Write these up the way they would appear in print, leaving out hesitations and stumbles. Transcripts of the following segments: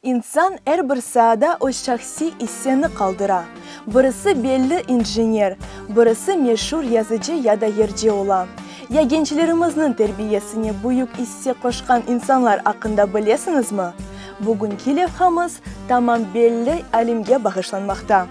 İnsan er bir saada öz şahsiy isseni qaldıra. Birisi belli injener, birisi meşur yazıcı ya da yırcı ola. Ya gençlerimizniñ terbiyesine büyük isse qoşqan insanlar aqqında bilesiñizmi? Bugünki levhamız tamam belli alimge bağışlanmaqta.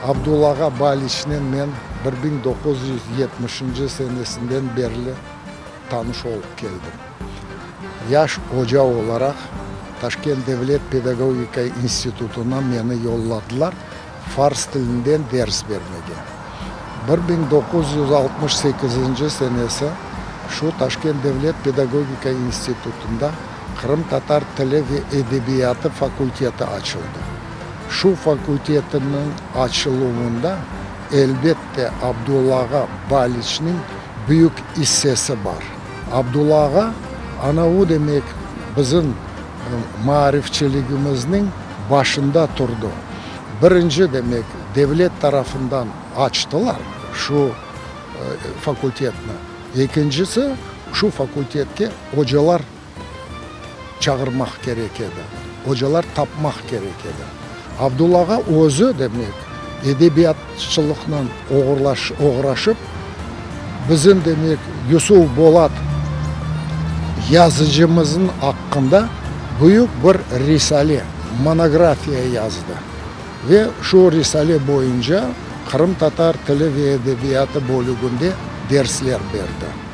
Abdulla ağa Baliçnen men 1970-nci senesinden berli tanış olıp keldim. Yaş oca olaraq Taşkent devlet pedagogika institutına meni yolladılar fars tilinden ders bermege. 1968-nci senesi şu Taşkent devlet pedagogika institutında Qırımtatar tili ve edebiyatı fakulteti açıldı. Şu fakultetiniñ açıluvında, elbette, Abdulla ağa Baliçniñ büyük issesi bar. Abdulla ağa, ana o demek, bizim maarifçiligimizniñ başında turdı. Birinci, demek, devlet tarafından açtılar şu fakultetni. Ekincisi, şu fakultetke ocalar çağırmaq kerek edi, ocalar tapmaq kerek edi. Abdulla ağa özü, demek, edebiyatçılıqnen oğraşıp, bizim, demek, Yusuf Bolat yazıcımıznıñ aqqında büyük bir risale, monografiya yazdı ve şu risale boyunca qırımtatar tili ve edebiyatı bölüginde dersler berdi.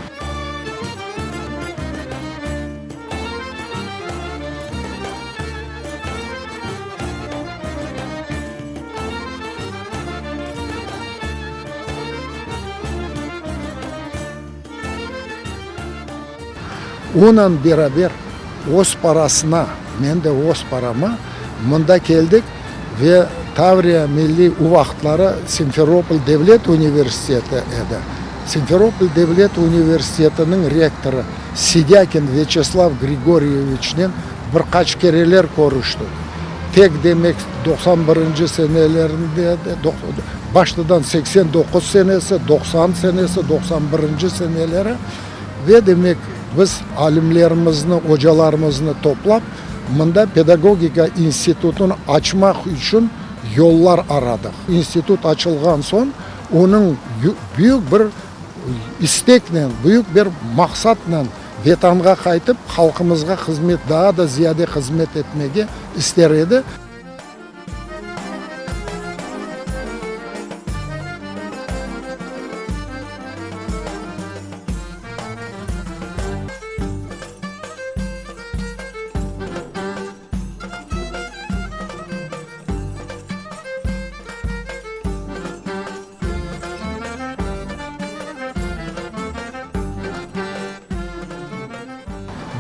Onen beraber öz parasına, men de öz parama mında keldik ve Tavriya milliy o vaqıtları Simferopol devlet universiteti edi. Simferopol devlet universitetiniñ rektorı Sidâkin Vyaçeslav Grigoryeviçnen bir qaç kereler körüştik. Tek, demek, 91-nci senelerinde, baştadan 89 senesi, 90 senesi, 91-nci seneleri ve, demek, biz alimlerimizni, ocalarımıznı toplap, mında pedagogika institutını açmaq içün yollar aradıq. İnstitut açılğan soñ, Onıñ büyük bir isteknen, büyük bir maqsatnen Vetanğa qaytıp, halqımızğa hızmet, daa da ziyade hızmet etmege ister edi.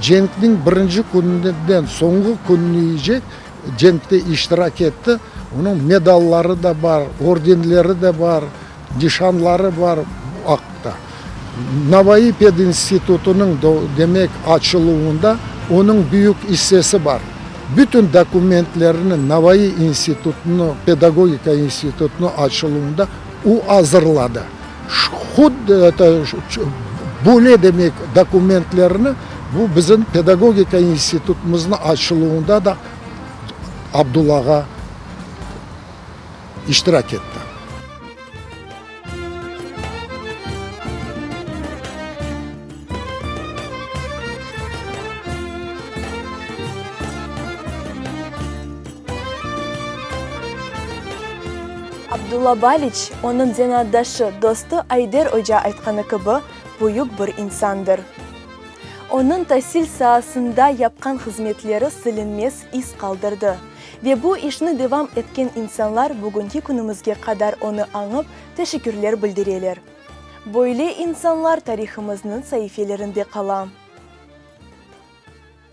Cenkniñ birinci kününden soñğu kününeycek cenkte iştirak etti. Onıñ medalları da bar, ordenleri de bar, nişanları bar bu aqta. Navaiy pedinstitutınıñ, demek, açıluvında onıñ büyük issesi bar. Bütün dokumentlerini Navaiy institutını, pedagogika institutını açıluvında o azırladı. Böyle demek dokumentlerini bu bizim pedagogika institutımıznıñ açıluvında da Abdulla ağa iştirak etti. Abdulla Baliç, onıñ zenaatdaşı, dostu Ayder oca aytqanı kibi, büyük bir insandır. Onıñ tasil saasında yapqan hızmetleri silinmez iz qaldırdı ve bu işni devam etken insanlar bugünki künümizge qadar onı añıp, teşekkürler bildireler. Böyle insanlar tarihımıznıñ saifelerinde qala.